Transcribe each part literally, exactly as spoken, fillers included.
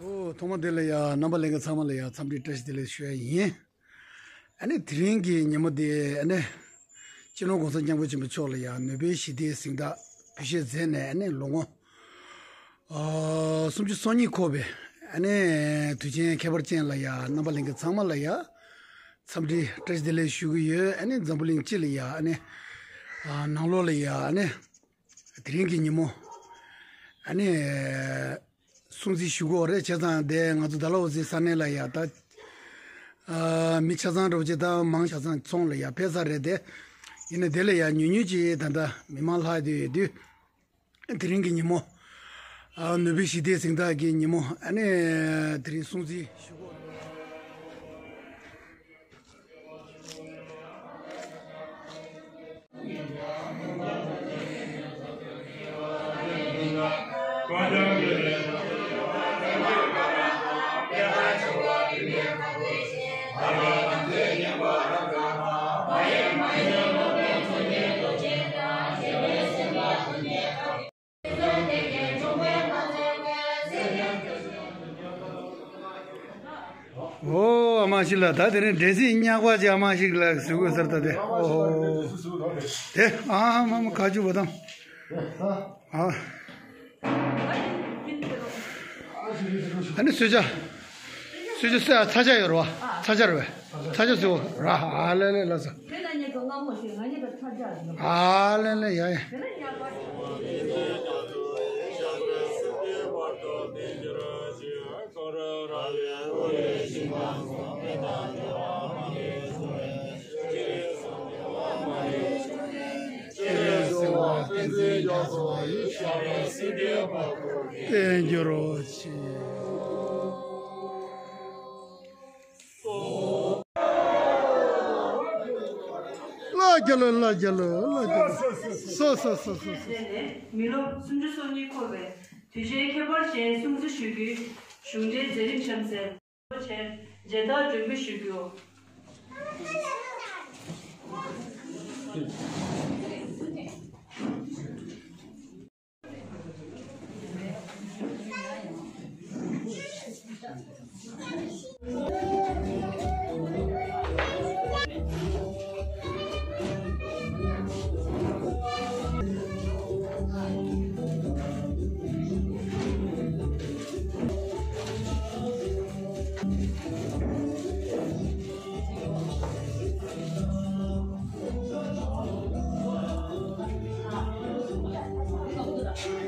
ཨོ། ཐོག་མ་དེ་ལ་ཡ་རྣམ་པ་ལྷན་རྒྱས་ཚང་མ་ལ་ཡ་འཚམས་འདྲི་བཀྲ་ཤིས་བདེ་ལེགས་ཞུ་ཡ་ཡིན། ཨ་ནི་དེ་རིང་གི་ཉིན་མོ་དེ་ཨ་ནི་སྤྱི་ནོར་༸གོང་ས་༸སྐྱབས་མགོན་ཆེན་པོ་མཆོག་ལ་ཡ་ནོ་བེལ་ཞི་བདེའི་གཟེངས་རྟགས་འབུལ་བཞེས་མཛད་ནས་ཨ་ནི་ལོ་ངོ་ཨ་སུམ་ཅུ་སོ་གཉིས་འཁོར་བའི་ཨ་ནི་དུས་ཆེན་ཁྱད་པར་ཅན་ལ་ཡ་རྣམ་པ་ལྷན་རྒྱས་ཚང་མ་ལ་ཡ་འཚམས་འདྲི་བཀྲ་ཤིས་བདེ་ལེགས་ཞུ་གི་ཡོད། ཨ་ནི་འཛམ་བུ་གླིང་སྤྱི་ལ་ཡ་ཨ་ནི་ཨ་ནང་ལོགས་ལ་ཡ་ཨ་ནི་དེ་རིང་གི་ཉིན་མོ་ཨ་ནི་སྲུང་བརྩི་ཞུ་དགོས་རེད། བྱས་ཙང་དེ་ང་ཚོ་ཌལ་ཧོ་སི་ས་གནས་ལ་ཡ་ད་ཨ་མི་ཆ་ཚང་འདྲ་བོ་ཅིག་ད་མང་ཆ་ཚང་ཚོང་ལ་ཡ་ཕེབས་ཚར་རེད་དེ། ཡིན་ན་དེ་ལ་ཡ་ཉུང་ཉུང་ཅིག་ད་ལྟ་མི་མང་ལྷག་བསྡད་ཡོད་དུས། དེ་རིང་གི་ཉིན་མོ་ཨ་ནོ་བེལ་ཞི་བདེའི་གཟེངས་རྟགས་ཀྱི་ཉིན་མོ་ཨ་ནི་དེ་རིང་སྲུང་བརྩི་ཞུ་དགོས། ཨོ། ཨ་མ་ཞིག་ལ་ད་དེ་རིང་འདྲེ་སྲིན་ཉག་པ་ཅིག་ཨ་མ་ཞིག་ལ་གཟིགས་དགོས་ཟེར་ད་དེ། ཨོ། དེ་ཨ་མ་མ་ཁ་ཆུ་བ་དང་། ཨ། ཨ་ནི་གསོལ་ཇ། གསོལ་ཇ་གསོལ་ཚ་ཇ་ཡོད་རེད་བ། ཚ་ཇ་རེད་བས། ཚ་ཇ་གསོལ་ར། ཨ་ལེ་ལེ་ལ་ས། ཨ་ལེ་ལེ་ཡ་ཡ། བསྟན་འགྱུར་རོ་ཆེ། ལ་རྒྱ་ལོ་ལ་རྒྱ་ལོ་ལ་རྒྱ་ལོ། སོ་སོ་སོ་སོ་སོ། མི་ལོ་སུམ་ཅུ་སོ་གཉིས་འཁོར་བའི་དུས་ཆེན་ཁྱད་པར་ཅན་སྲུང་བརྩི་ཞུ་རྒྱུའི་གཞུང་འབྲེལ་མཛད་རིམ་གཤམ་གསལ། ཆེན་མཇལ་དར་སྒྲོན་འབུལ་ཞུ་རྒྱུ། བཀྲ་ཤིས་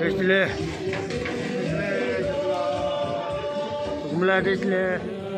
བདེ་ལེགས། གོང་མ་ལ་བཀྲ་ཤིས་བདེ་ལེགས།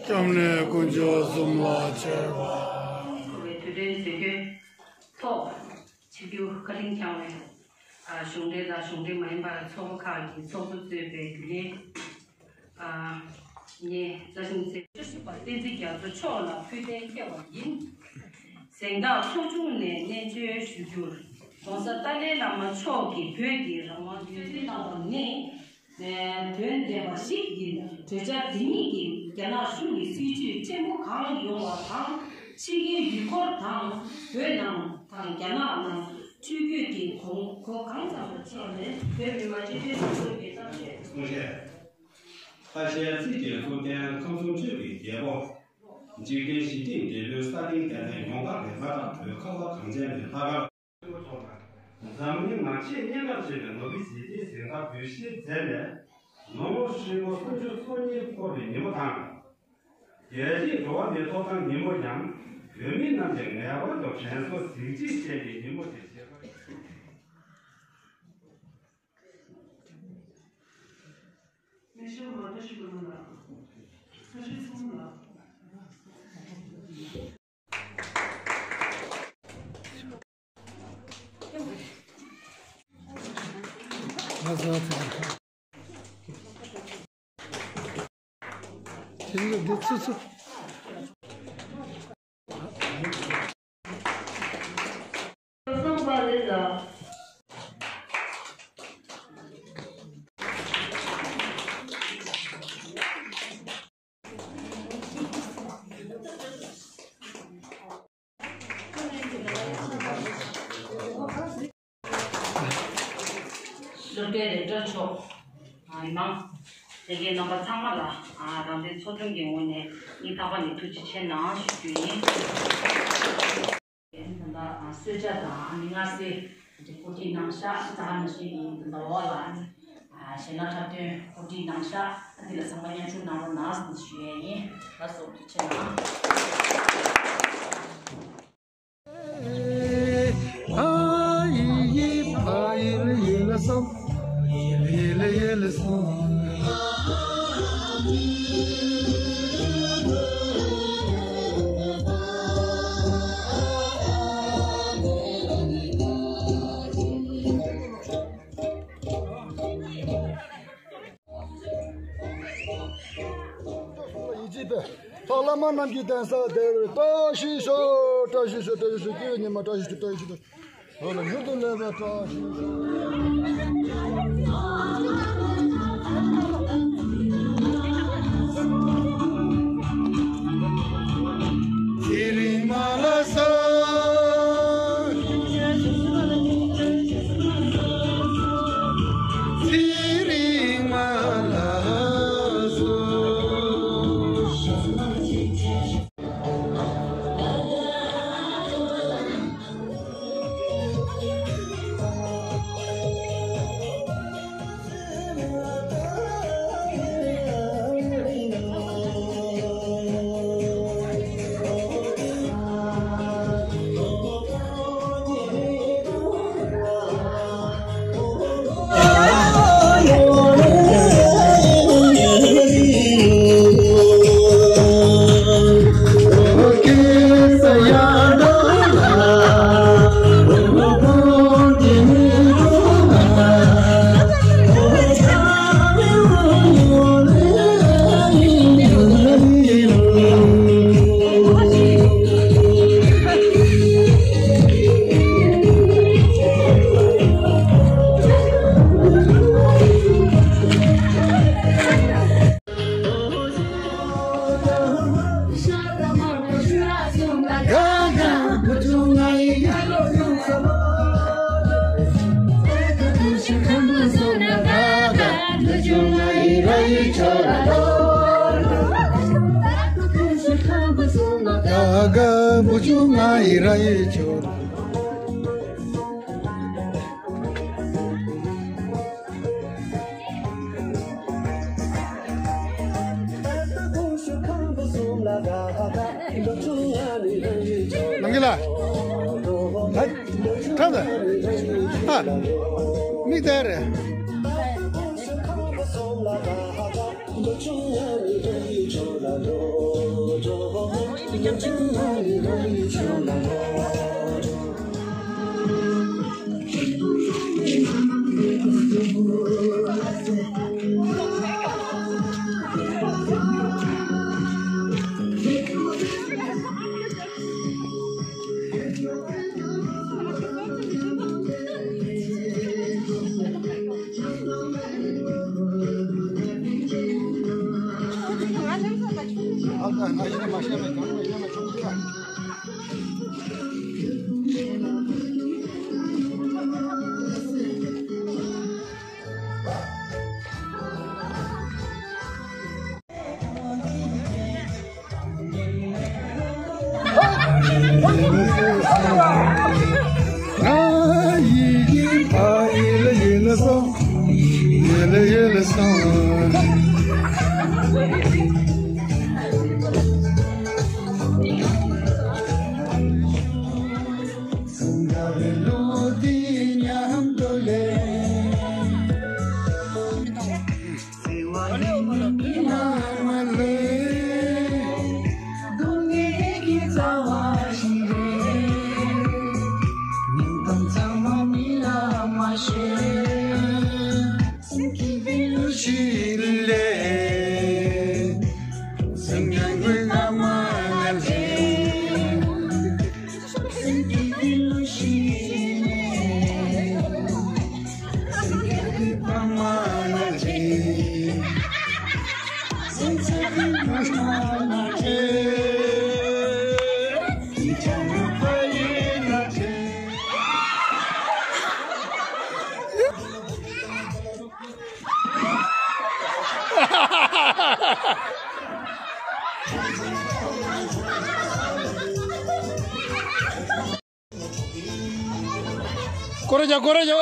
སྐྱབས་གནས་དཀོན་མཆོག་གསུམ་ལ་མཆོད་པ། འཁོར་བའི་དུས་དྲན་མཛད་སྒོའི་ཐོག་ཆིབས་བསྒྱུར་བཀའ་དྲིན་བསྐྱངས་བའི་གཞུང་འབྲེལ་དང་གཞུང་འབྲེལ་མ་ཡིན་པའི་ཚོགས་པ་ཁག་གི་ཚོགས་གཙོ་གཙོས་པའི་རྒྱུན་ལས་ངས་བཀྲ་ཤིས་ཚེ་བཅུ་བཞི་པ་བསྟན་འཛིན་རྒྱ་མཚོ་མཆོག་ལ་ཕུལ་རྟེན་འཁྱེར་བ་ཡིན། གཟེངས་རྟགས་ཚོགས་ཆུང་ནས་གནས་མཇལ་ཞུ་རྒྱུར། ༸གོང་ས་ཏཱ་ལའི་བླ་མ་མཆོག་གིས་བོད་ཀྱི་རང་དབང་རྒྱུན་འཛིན་གནང་བ་ནི་དོན་ལྡན་པ་ཞིག་ཡིན། གྲོས་འཆར་དེ་ཉིད་ཀྱིས་རྒྱ་ནག་གཞུང་གི་སྲིད་ཇུས་ཕྲན་བུ་གང་ཡོང་བ་དང་། ཕྱི་རྒྱལ་ཡུལ་སྐོར་དང་བོད་ནང་དང་རྒྱ་ནག་ནང་འཕྲུལ་སྐྱོད་ཀྱི་གོ་གོ་གང་ཚང་བ་ཕྱོགས་ནས་བོད་མི་མང་སྤྱི་འཐུས་ཚོགས་གཙོས་ཀྱི་གཏམ་བཤད་གསུང་བཤད། ཁ་ཤས་ཚིག་གི་གཙུག་རྒྱན་ཁམས་གསུམ་ཆོས་ཀྱི་རྒྱལ་པོ། འཇིག་རྟེན་ཞི་བདེའི་འབྲས་བུའི་ས་སྟེང་བརྒྱ་ཚན་ཡོངས་གྲགས་པའི་ལྷ་དང་བོད་ཁ་བ་གངས་ཅན་པའི་ལྷ་ཁང་། འཛམ་གླིང་ནང་ཆེས་སྙན་གྲགས་ཆེ་བའི་ནོ་བེལ་ཞི་བདེའི་གཟེངས་རྟགས་འབུལ་བཞེས་མཛད་ནས་ལོ་ངོ་ཧྲིལ་པོ་སུམ་ཅུ་སོ་གཉིས་འཁོར་བའི་ཉིན་མོ་དང་། རྒྱལ་སྤྱིའི་འགྲོ་བ་མིའི་ཐོབ་ཐང་ཉིན་མོ་ཡང་བོད་མི་རྣམས་ཀྱི་ངེས་པར་དུ་དྲན་གསོ་གཟིགས་འབུལ་བྱེད་པའི་ཉིན་མོ་དེ་བྱེད་པ། སློབ་གྲྭའི་རེབ་གྲྭ་མཆོག་ཨ་ཡིན་ནམ། དེ་གའི་རྣམ་པ་ཚང་མ་ལ་ཨ་རང་བཙན་ཚོགས་ཆུང་གི་ངོས་ནས་སྙིང་ཐག་པ་ནས་ཐུགས་རྗེ་ཆེ་གནང་ཞུ་རྒྱུ་ཡིན། ད་ལྟ་གསོལ་ཇ་དང་ཨ་ནི་མངར་ཟས་དེ་གོ་སྒྲིག་གནང་ཤག་ད་ནང་བཞིན་ཡིན། ད་ལྟ་འོག་ལ་ཨ་ནི་ཨ་གཞས་སྣ་འཁྲབ་སྟོན་གོ་སྒྲིག་གནང་ཤག་ཨ་འདི་ལ་ཚང་མ་མཉམ་ཞུགས་གནང་རོགས་གནང་ཞུ་ཡས་ཡིན། ལགས་སོ། ཐུགས་རྗེ་ཆེ་གནང་། ཡིད་ཆེས་པས། ལྷག་བླ་མ་རྣམས་ཀྱི་གདན་ས་བདེ་བར་བཀྲ་ཤིས་ཤོག་བཀྲ་ཤིས་ཤོག་བཀྲ་ཤིས་ཤོག་སྐྱེས་བུ་ཉི་མ་བཀྲ་ཤིས་ཤོག་བཀྲ་ཤིས་ཤོག་འོ་ལ་མྱུར་དུ་སླེབས་པ་བཀྲ་ཤིས་ཤོག་ཚེ་རིང་མ་ལ་སོགས། ཚེ་རིང་མ་ལ་སོགས། ནང་གི་ལ། ད་ཁྲ་ད། ཨ། མིག་ད་རེད། Corre ya, corre ya.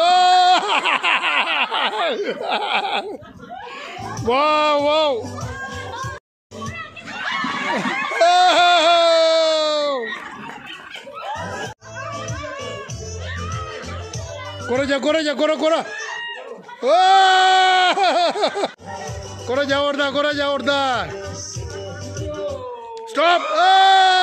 Wow, wow. Corre ya, corre ya, corre, corre. Corre ya, gorda, corre ya, gorda. Stop.